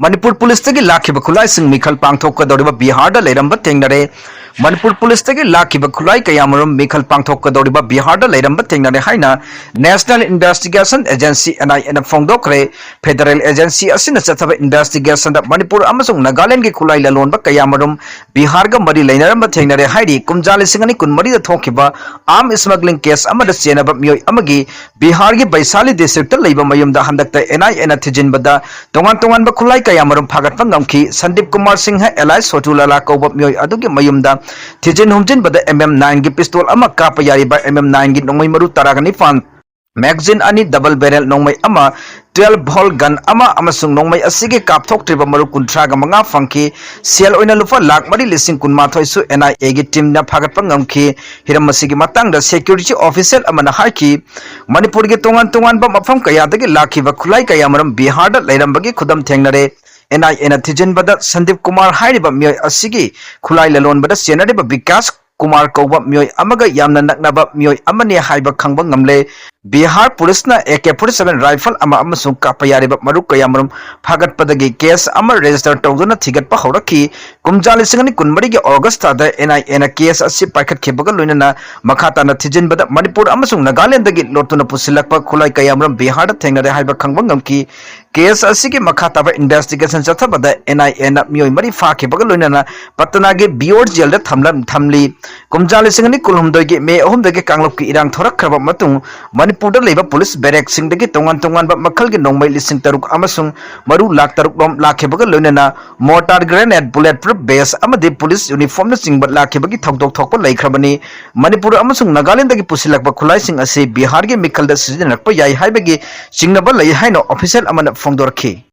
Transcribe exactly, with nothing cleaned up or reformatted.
ꯃꯅꯤꯄꯨꯔ ꯄꯨꯂꯤꯁꯇꯒꯤ ꯂꯥꯛꯈꯤꯕ ꯈꯨꯠꯂꯥꯏꯁꯤꯡ ꯃꯤꯈꯜ ꯄꯥꯡꯊꯣꯛꯀꯗꯧꯔꯤꯕ ꯕꯤꯍꯥꯔꯗ ꯂꯩꯔꯝꯕ ꯊꯦꯡꯅꯔꯦ꯫ ꯃꯅꯤꯄꯨꯔ ꯄꯨꯂꯤꯁꯇꯒꯤ ꯂꯥꯛꯈꯤꯕ ꯈꯨꯠꯂꯥꯏ ꯀꯌꯥꯃꯔꯨꯝ ꯃꯤꯈꯜ ꯄꯥꯡꯊꯣꯛꯀꯗꯧꯔꯤꯕ ꯕꯤꯍꯥꯔꯗ ꯂꯩꯔꯝꯕ ꯊꯦꯡꯅꯔꯦ ꯍꯥꯏꯅ National Investigation Agency, N I A ꯅ ꯐꯣꯡꯗꯣꯛꯈ꯭ꯔꯦ꯫ Federal agency ꯑꯁꯤꯅ ꯆꯠꯊꯕ investigationꯗ ꯃꯅꯤꯄꯨꯔ ꯑꯃꯁꯨꯡ ꯅꯥꯒꯥꯂꯦꯟꯗꯒꯤ ꯈꯨꯠꯂꯥꯏ ꯂꯂꯣꯟꯕ ꯀꯌꯥꯃꯔꯨꯝ ꯕꯤꯍꯥꯔꯒ ꯃꯔꯤ ꯂꯩꯅꯔꯝꯕ ꯊꯦꯡꯅꯔꯦ ꯍꯥꯏꯔꯤ꯫ ꯀꯨꯝꯖꯥ ꯂꯤꯁꯤꯡ ꯑꯅꯤ ꯀꯨꯟꯃꯔꯤꯗ ꯊꯣꯛꯈꯤꯕ arms smuggling case ꯑꯃꯗ ꯆꯦꯟꯅꯕ ꯃꯤꯑꯣꯏ ꯑꯃꯒꯤ ꯕꯤꯍꯥꯔꯒꯤ ꯕꯩꯁꯥꯂꯤ districtꯇ ꯂꯩꯕ ꯃꯌꯨꯝꯗ ꯍꯟꯗꯛꯇ N I A ꯅ ꯊꯤꯖꯤꯟꯕꯗ ꯇꯣꯉꯥꯟ ꯇꯣꯉꯥꯟꯕ ꯈꯨꯠꯂꯥꯏ ꯀꯌꯥꯃꯔꯨꯝ ꯐꯥꯒꯠꯄ ꯉꯝꯈꯤ꯫ ꯁꯟꯗꯤꯞ ꯀꯨꯃꯥꯔ ꯁꯤꯡꯍ alias ꯁꯣꯇꯨ ꯂꯥꯂꯥ ꯀꯧꯕ ꯃꯤꯑꯣꯏ ꯑꯗꯨꯒꯤ ꯃꯌꯨꯝꯗ ꯊꯤꯖꯤꯟ ꯍꯨꯝꯖꯤꯟꯕꯗ M M nineꯒꯤ pistol ꯑꯃ, ꯀꯥꯞꯄ ꯌꯥꯔꯤꯕ M M nineꯒꯤ ꯅꯣꯡꯃꯩ ꯃꯔꯨ ꯇꯔꯥꯒ ꯅꯤꯄꯥꯟ, magazine ꯑꯅꯤ, double barrel ꯅꯣꯡꯃꯩ ꯑꯃ, twelve volt gun ꯑꯃ ꯑꯃꯁꯨꯡ ꯅꯣꯡꯃꯩ ꯑꯁꯤꯒꯤ ꯀꯥꯞꯊꯣꯛꯇ꯭ꯔꯤꯕ ꯃꯔꯨ ꯀꯨꯟꯊ꯭ꯔꯥꯒ ꯃꯉꯥ ꯐꯪꯈꯤ꯫ ꯁꯦꯜ ꯑꯣꯏꯅ ꯂꯨꯄꯥ ꯂꯥꯈ ꯃꯔꯤ ꯂꯤꯁꯤꯡ ꯀꯨꯟꯃꯥꯊꯣꯏꯁꯨ N I Aꯒꯤ teamꯅ ꯐꯥꯒꯠꯄ ꯉꯝꯈꯤ꯫ ꯍꯤꯔꯝ ꯑꯁꯤꯒꯤ ꯃꯇꯥꯡꯗ security official ꯑꯃꯅ ꯍꯥꯏꯈꯤ, ꯃꯅꯤꯄꯨꯔꯒꯤ ꯇꯣꯉꯥꯟ ꯇꯣꯉꯥꯟꯕ ꯃꯐꯝ ꯀꯌꯥꯗꯒꯤ ꯂꯥꯛꯈꯤꯕ ꯈꯨꯠꯂꯥꯏ ꯀꯌꯥꯃꯔꯨꯝ ꯕꯤꯍꯥꯔꯗ ꯂꯩꯔꯝꯕꯒꯤ ꯈꯨꯗꯝ ꯊꯦꯡꯅꯔꯦ꯫ N I Aꯅ ꯊꯤꯖꯤꯟꯕꯗ ꯁꯟꯗꯤꯞ ꯀꯨꯃꯥꯔ ꯍꯥꯏꯔꯤꯕ ꯃꯤꯑꯣꯏ ꯑꯁꯤꯒꯤ ꯈꯨꯠꯂꯥꯏ ꯂꯂꯣꯟꯕꯗ ꯆꯦꯟꯅꯔꯤꯕ ꯕꯤꯀꯥꯁ ꯀꯨꯃꯥꯔ ꯀꯧꯕ ꯃꯤꯑꯣꯏ ꯑꯃꯒ ꯌꯥꯝꯅ ꯅꯛꯅꯕ ꯃꯤꯑꯣꯏ ꯑꯃꯅꯤ ꯍꯥꯏꯕ ꯈꯪꯕ ꯉꯝꯂꯦ꯫ ꯕꯤꯍꯥꯔ ꯄꯨꯂꯤꯁꯅ A K forty seven rifle ꯑꯃ ꯑꯃꯁꯨꯡ ꯀꯥꯞꯄ ꯌꯥꯔꯤꯕ ꯃꯔꯨ ꯀꯌꯥꯃꯔꯨꯝ ꯐꯥꯒꯠꯄꯗꯒꯤ case ꯑꯃ register ꯇꯧꯗꯨꯅ ꯊꯤꯒꯠꯄ ꯍꯧꯔꯛꯈꯤ꯫ ꯀꯨꯝꯖꯥ ꯂꯤꯁꯤꯡ ꯑꯅꯤ ꯀꯨꯟꯃꯔꯤꯒꯤ August ꯊꯥꯗ N I Aꯅ case ꯑꯁꯤ ꯄꯥꯏꯈꯠꯈꯤꯕꯒ ꯂꯣꯏꯅꯅ ꯃꯈꯥ ꯇꯥꯅ ꯊꯤꯖꯤꯟꯕꯗ ꯃꯅꯤꯄꯨꯔ ꯑꯃꯁꯨꯡ ꯅꯥꯒꯥꯂꯦꯟꯗꯒꯤ ꯂꯣꯠꯇꯨꯅ ꯄꯨꯁꯤꯜꯂꯛꯄ ꯈꯨꯠꯂꯥꯏ ꯀꯌꯥꯃꯔꯨꯝ ꯕꯤꯍꯥꯔꯗ ꯊꯦꯡꯅꯔꯦ ꯍꯥꯏꯕ ꯈꯪꯕ ꯉꯝꯈꯤ꯫ Case ꯑꯁꯤꯒꯤ ꯃꯈꯥ ꯇꯥꯕ investigation ꯆꯠꯊꯕꯗ N I Aꯅ ꯃꯤꯑꯣꯏ ꯃꯔꯤ ꯐꯥꯈꯤꯕꯒ ꯂꯣꯏꯅꯅ ꯄꯇꯅꯥꯒꯤ ꯕꯤꯑꯣꯔ jailꯗ ꯊꯝꯂꯝ-, ꯊꯝꯂꯤ꯫ ꯀꯨꯝꯖꯥ ꯂꯤꯁꯤꯡ ꯑꯅꯤ ꯀꯨꯟꯍꯨꯝꯗꯣꯏꯒꯤ May ꯑꯍꯨꯝꯗꯒꯤ ꯀꯥꯡꯂꯨꯞꯀꯤ ꯏꯔꯥꯡ ꯊꯣꯔꯛꯈ꯭ꯔꯕ ꯃꯇꯨꯡ ꯃꯅꯤꯄꯨꯔꯗ ꯂꯩꯕ ꯄꯨꯂꯤꯁ barrackꯁꯤꯡꯗꯒꯤ ꯇꯣꯉꯥꯟ ꯇꯣꯉꯥꯟꯕ ꯃꯈꯜꯒꯤ ꯅꯣꯡꯃꯩ ꯂꯤꯁꯤꯡ ꯇꯔꯨꯛ ꯑꯃꯁꯨꯡ ꯃꯔꯨ ꯂꯥꯈ ꯇꯔꯨꯛ ꯔꯣꯝ ꯂꯥꯛꯈꯤꯕꯒ ꯂꯣꯏꯅꯅ mortar grenade, bullet proof vest ꯑꯃꯗꯤ ꯄꯨꯂꯤꯁ uniformꯅꯆꯤꯡꯕ ꯂꯥꯛꯈꯤꯕꯒꯤ ꯊꯧꯗꯣꯛ ꯊꯣꯛꯄ ꯂꯩꯈ꯭ꯔꯕꯅꯤ꯫ ꯃꯅꯤꯄꯨꯔ ꯑꯃꯁꯨꯡ ꯅꯥꯒꯥꯂꯦꯟꯗꯒꯤ ꯄꯨꯁꯤꯜꯂꯛꯄ ꯈꯨꯠꯂꯥꯏꯁꯤꯡ ꯑꯁꯤ ꯕꯤꯍꯥꯔꯒꯤ ꯃꯤꯈꯜꯗ ꯁꯤꯖꯤꯟꯅꯔꯛꯄ ꯌꯥꯏ ꯍꯥꯏꯕꯒꯤ ꯆꯤꯡꯅꯕ ꯂꯩ ꯍꯥꯏꯅ official ꯑꯃꯅ ꯐꯣꯡꯗꯣꯔꯛꯈꯤ꯫